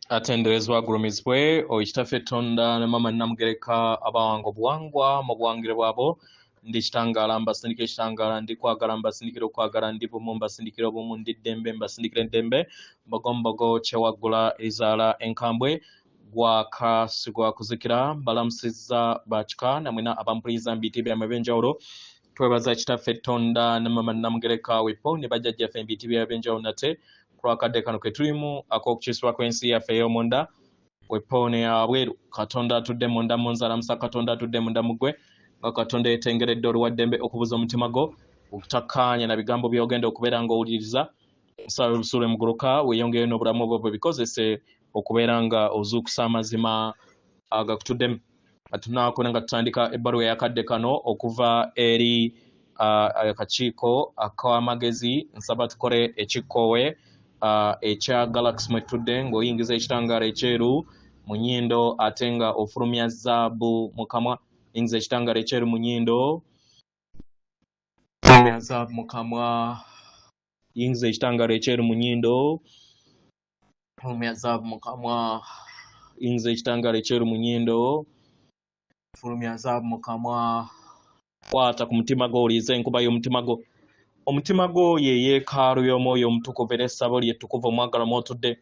Atenderezebwa agulumizibwe oyo Kitaffe Tonda ne Maama Nnamugereka abawanga obuwangwa mu buwangire bwabo. Ndi kitangaala mbasindikira ekitangaala, ndi kwagala mbasindikira okwagala, ndi bumu mbasindikira obumu, ndi ddembe mbasindikira eddembe. Mbogo mbogo kyewaggula erizaala enkambwe, gwaka sigwa kuzikira. Mbalamusizza bakika namwena abampuliriza mu biti byammwe eby'enjawulo. Twebaza Kitaffe Tonda ne Maama Nnamugereka wepo ne bajjajjaffe mu biti byabwe eby'enjawulo nate ku lw'akadde kano ke tulimu ak'okukyusibwa kw'ensi yaffe ey'omunda wepo ne yabweru. Katonda atudde munda mu nze alamusa Katonda atudde munda mu ggwe, nga Katonda yeetengeredde oli wa ddembe okubuza omutima gwo obutakkaanya na bigambo by'ogenda okubeera ng'owuliriza. Musaawe busuule muguluka weeyongereyo n'obulamu bwo bwe bikozese okubeera nga ozuukusa amazima agakutuddemu. Tunaakona nga tutandika ebbaluwa eyakadde kano okuva eri akakiiko ak'amagezi. Nsaba tukole ekikkoowe ekya Galaxy mwe tutudde, ng'oyingiza ekitangaala ekyeru mu nnyindo ate nga ofulumya zaabu mu kamwa. Yingiza ekitangaala ekyeru mu nnyindo, fulumya zaabu mu kamwa. Yingiza ekitangaala ekyeru mu nnyindo, fulumya zaabu mu kamwa. Yingiza ekitangaala ekyeru mu nnyindo, fulumya zaabu mu kamwa. Kwata ku mutima gwo, owulirize enkuba y'omutima gwo. Omutima gwo ye yeekaalu y'Omwoyo Omutukuvu era essabo lye ttukuvu omwagalwa mw'otudde.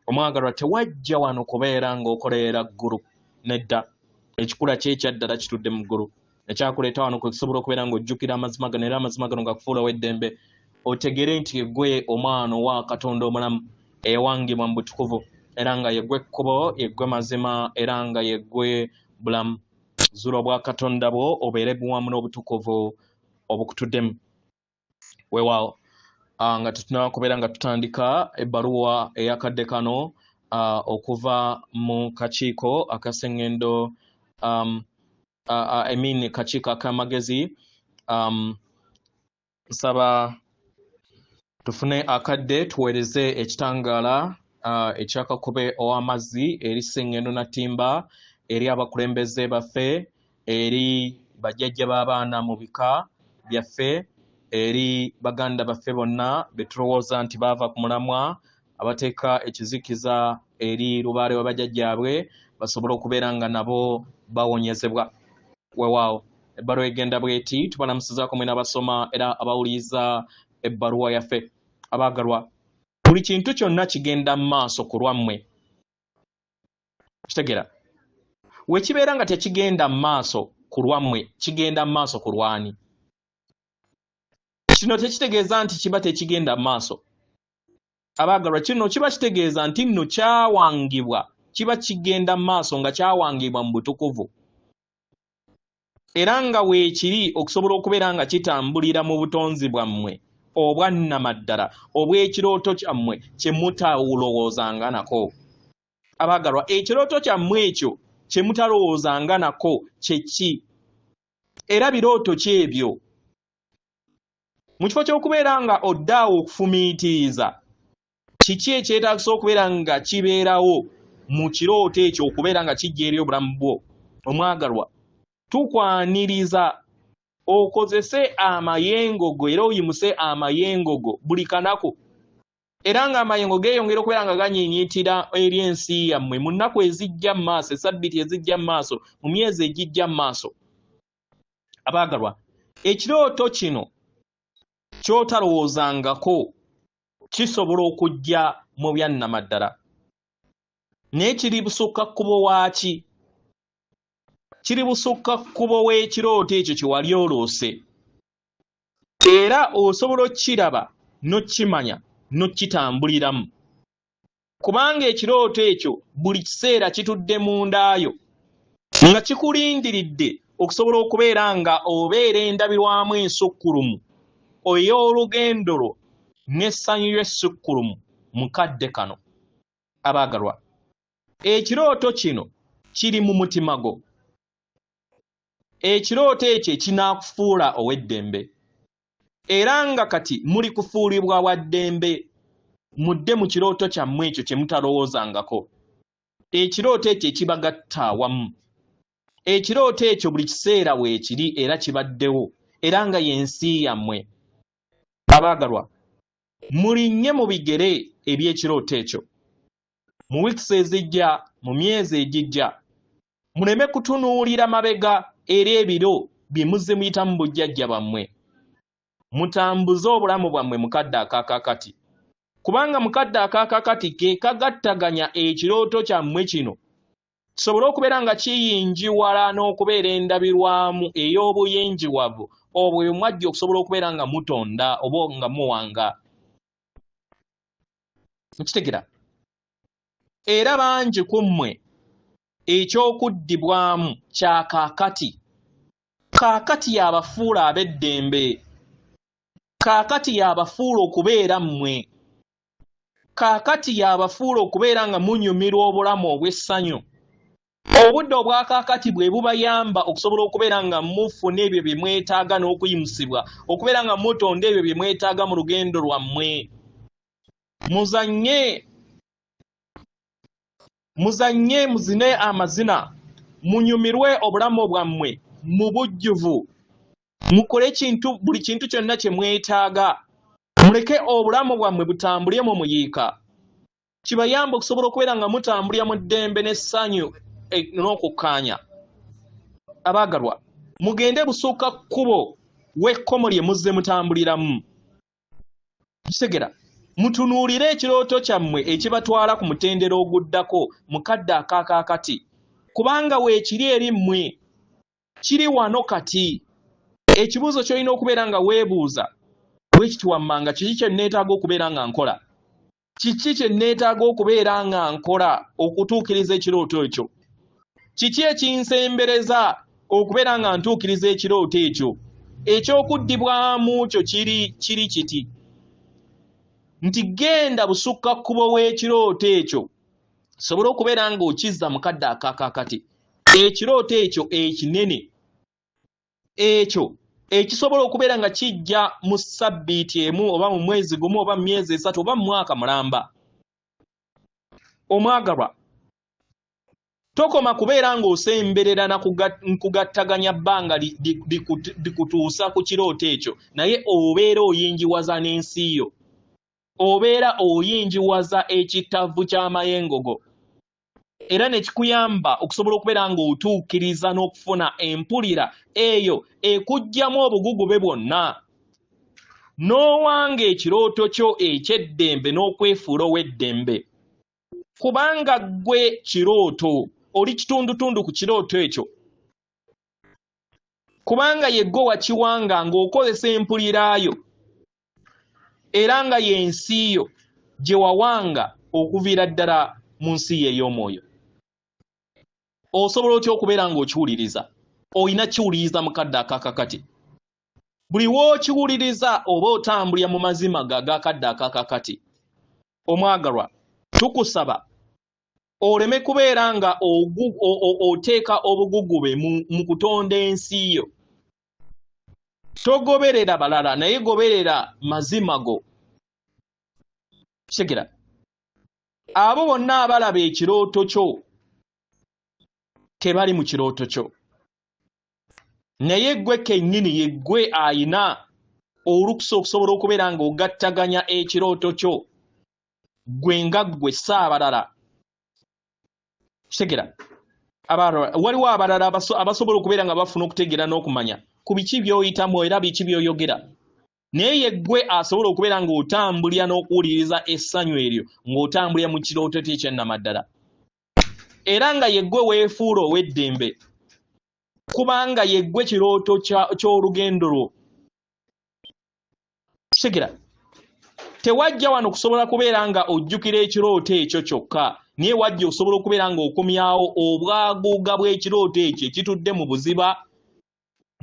Omwagalwa, tewajja wano kubeera ng'okolerera ggulu, nedda. Ekikula kye ekyaddala kitudde mu ggulu. Ekyakuleeta wano kwe kusobola okubeera ng'ojjukira amazima gano, era amazima gano gakufuula ow'eddembe, otegeere nti yeggwe omwana owa Katonda omulamu eyawangibwa mu butukuvu, era nga yeggwe kkubo, yeggwe mazima, era nga yeggwe bulamu. Zuula obwakatonda bwo obeere buwamu n'obutukuvu obukutuddemu. Weewaawo, nga tetunaba kubeera nga tutandika ebbaluwa eyakadde kano okuva mu kakiiko akasengendo, I mean kakiiko ak'amagezi, nsaba tufune akadde tuweereze ekitangaala ekyakakube ow'amazzi eri Ssengendo Natimba, eri abakulembeze baffe, eri bajjajja b'abaana mu bika byaffe, eri baganda baffe bonna be tulowooza nti baava ku mulamwa, abateeka ekizikiza eri lubaale wa bajjajjaabwe basobole okubeera nga nabo bawonyezebwa. Weewaawo, ebbaluwa egenda bw'eti: tubalamusizaako mwena abasoma era abawuliriza ebbaluwa yaffe. Abaagalwa, buli kintu kyonna kigenda mu maaso ku lwammwe. Kitegeera we kibeera nga tekigenda mu maaso ku lwammwe, kigenda mu maaso ku lwani? Kino tekitegeeza nti kiba tekigenda mu maaso. Abaagalwa, kino kiba kitegeeza nti nno kyawangibwa, kiba kigenda mu maaso nga kyawangibwa mu butukuvu, era nga weekiri okusobola okubeera nga kitambulira mu butonzi bwammwe obwannamaddala obw'ekirooto kyammwe kye mutawulowoozanga nako. Abaagalwa, ekirooto kyammwe ekyo kye mutalowoozanga nako kye ki, era birooto ki ebyo? Mu kifo ky'okubeera nga oddaawo okufumiitiriza kiki ekyetaagisa okubeera nga kibeerawo mu kirooto ekyo okubeera nga kijja eri obulamu bwo, omwagalwa, tukwaniriza okozese amayengo go era oyimuse amayengo go buli kanaku, era ng'amayengo geeyongera okubeera nga ganyiinyiitira eri ensi yammwe mu nnaku ezijja mu maaso, esabbiiti ezijja mu maaso, mu myezi egijja mu maaso. Abaagalwa, ekirooto kino ky'otalowoozangako kisobola okujja mu byannamaddala, naye kiri busukka kkubo waaki? Kiri busukka kkubo w'ekirooto ekyo kye wali oloose, era osobola okukiraba n'okukimanya n'okukitambuliramu, kubanga ekirooto ekyo buli kiseera kitudde mundaayo nga kikulindiridde okusobola okubeera nga obeera endabirwamu ensukkulumu ey'olugendo lwo n'essanyu ly'essukkulumu mu kadde kano. Abaagalwa, ekirooto kino kiri mu mutima gwo, ekirooto ekyo ekinaakufuula ow'eddembe, era nga kati muli kufuulibwa wa ddembe mudde mu kirooto kyammwe ekyo kye mutalowoozangako, ekirooto ekyo ekibagatta awamu, ekirooto ekyo buli kiseera weekiri era kibaddewo, era nga y'ensi yammwe. Abaagalwa, mulinnye mu bigere eby'ekirooto ekyo. Mu weeks ezijja, mu myezi egijja, muleme kutunuulira mabega eri ebiro bye muzze muyitamu bujjajja bwammwe. Mutambuze obulamu bwammwe mu kadde ak'akaakati, kubanga mu kadde ak'akaakati ke kagattaganya ekirooto kyammwe kino kisobole okubeera nga kiyingiwala n'okubeera endabirwamu ey'obuyingiwavu obwo bwe mwajja okusobola okubeera nga mutonda oba nga muwanga. Mukitegera? Era bangi ku mmwe eky'okuddibwamu kya kaakati. Kaakati y'abafuula ab'eddembe. Kaakati y'abafuula okubeera mmwe. Kaakati y'abafuula okubeera nga munyumirwa obulamu obw'essanyu. Obudde obwa kaakati bwe bubayamba okusobola okubeera nga mufuna ebyo bye mwetaaga n'okuyimusibwa, okubeera nga mutonda ebyo bye mwetaaga mu lugendo lwammwe. Muzannye, muzannye, muzine amazina, munyumirwe obulamu bwammwe mu bujjuvu, mukole buli kintu kyonna kye mwetaaga, muleke obulamu bwammwe butambulye mu muyiika. Kibayamba okusobola okubeera nga mutambulira mu ddembe n'essanyu n'okukkaanya. Abaagalwa, mugende busukka kkubo w'ekkomo lye muzze mutambuliramu. Kitegera, mutunuulire ekirooto kyammwe ekibatwala ku mutendera oguddako mu kadde ak'akaakati, kubanga weekiri eri mmwe, kiri wano kati. Ekibuuzo ky'olina okubeera nga weebuuza bwe kiti wammanga, kiki kye nneetaaga okubeera nga nkola? Kiki kye nneetaaga okubeera nga nkola okutuukiriza ekirooto ekyo? Kiki ekinsembereza okubeera nga ntuukiriza ekirooto ekyo? Eky'okuddibwamu kyo kiri kiti nti genda busukka kkubo w'ekirooto ekyo sobole okubeera ng'okizza mu kadde ak'akaakati. Ekirooto ekyo ekinene ekyo ekisobola okubeera nga kijja mu ssabbiiti emu oba mu mwezi gumu oba mu myezi esatu oba mu mwaka mulamba. Omwagalwa, tokoma kubeera ng'osemberera na kugattaganya bbanga likutuusa ku kirooto ekyo, naye obeera oyingiwaza n'ensi yo, obeera oyingiwaza ekitavu ky'amayengo go, era ne kikuyamba okusobola okubeera ng'otuukiriza n'okufuna empulira eyo ekuggyamu obugugube bwonna, n'owanga ekirooto kyo eky'eddembe n'okwefuula ow'eddembe. Kubanga ggwe kirooto, oli kitundutundu ku kirooto ekyo, kubanga ye ggwe wakiwanga ng'okozesa empulira yo, era nga y'ensi yo gye wawanga okuviira ddala mu nsi yo ey'omwoyo. Osobola otya okubeera ng'okiwuliriza? Olina kiwuliriza mu kadde ak'akakati. Buli w'okiwuliriza oba otambulira mu mazima go ag'akadde ak'akakati. Omwagalwa, tukusaba oleme kubeera nga oteeka obugugube mu kutonda ensi yo. Togoberera balala, naye goberera mazima go. Kitegera, abo bonna abalaba ekirooto kyo tebali mu kirooto kyo, naye ggwe kennyini ye ggwe ayina olukusa okusobola okubeera ng'ogattaganya ekirooto kyo ggwe nga ggwe, si abalala. Kitegera, waliwo abalala abasobola okubeera nga bafuna okutegeera n'okumanya ku biki by'oyitamu era biki by'oyogera, naye ye ggwe asobola okubeera ng'otambulira n'okuwuliriza essanyu eryo ng'otambulira mu kirooto kyo ekyannamaddala, era nga ye ggwe weefuula ow'eddembe, kubanga ye ggwe kirooto ky'olugendo lwo. Kitegera, tewajja wano kusobola kubeera nga ojjukira ekirooto ekyo kyokka, naye wajja osobola okubeera ng'okomyawo obwaguuga bw'ekirooto ekyo ekitudde mu buziba,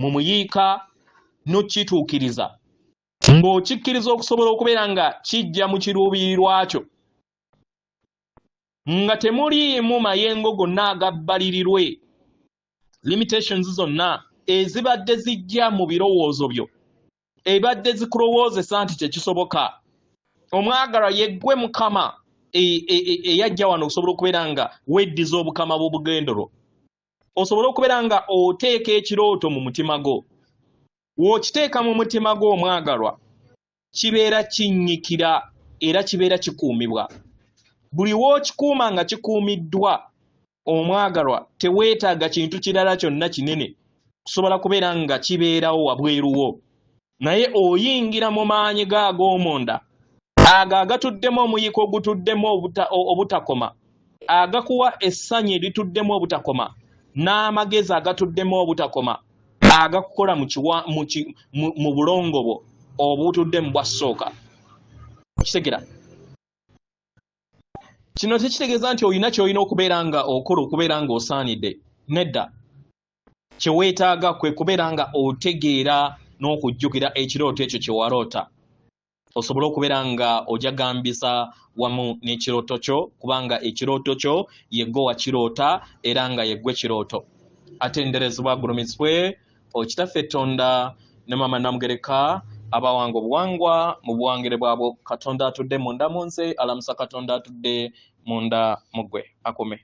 mu muyiika, n'okukituukiriza ng'okikkiriza okusobola okubeera nga kijja mu kiruubirirwa kyo, nga temuliimu mayengo gonna agabbalirirwe, limitations zonna ezibadde zijja mu birowoozo byo, ebadde zikulowoozesa nti tekisoboka. Omwagalwa, ye ggwe Mukama eyajja wano okusobola okubeera nga weddiza obukama bw'obugendo lwo, osobole okubeera nga oteeka ekirooto mu mutima gwo. W'okiteeka mu mutima gwo, omwagalwa, kibeera kinnyikira era kibeera kikuumibwa. Buli w'okikuuma nga kikuumiddwa, omwagalwa, teweetaaga kintu kirala kyonna kinene kusobola kubeera nga kibeerawo wabweruwo, naye oyingira mu maanyi ga ag'omunda, ago agatuddemu omuyiiko ogutuddemu obutakoma, agakuwa essanyu erituddemu obutakoma, n'amagezi agatuddemu obutakoma, agakukola mu bulongo bwo obutudde mu bwassooka. Okitegera? Kino tekitegeeza nti olina ky'olina okubeera nga okola okubeera nga osaanidde. Nedda, kye weetaaga kwe kubeera nga otegeera n'okujjukira ekirooto ekyo kye waloota, osobole okubeera nga ojagambisa wamu n'ekirooto kyo, kubanga ekirooto kyo yeggwe wakiroota era nga yeggwe kirooto. Atenderezebwa, agulumizibwe Okitaffe Tonda ne Maama Namugereka, abawanga obuwangwa mu buwangire bwabwo. Katonda atudde munda mu nze alamusa Katonda atudde munda mu ggwe akume.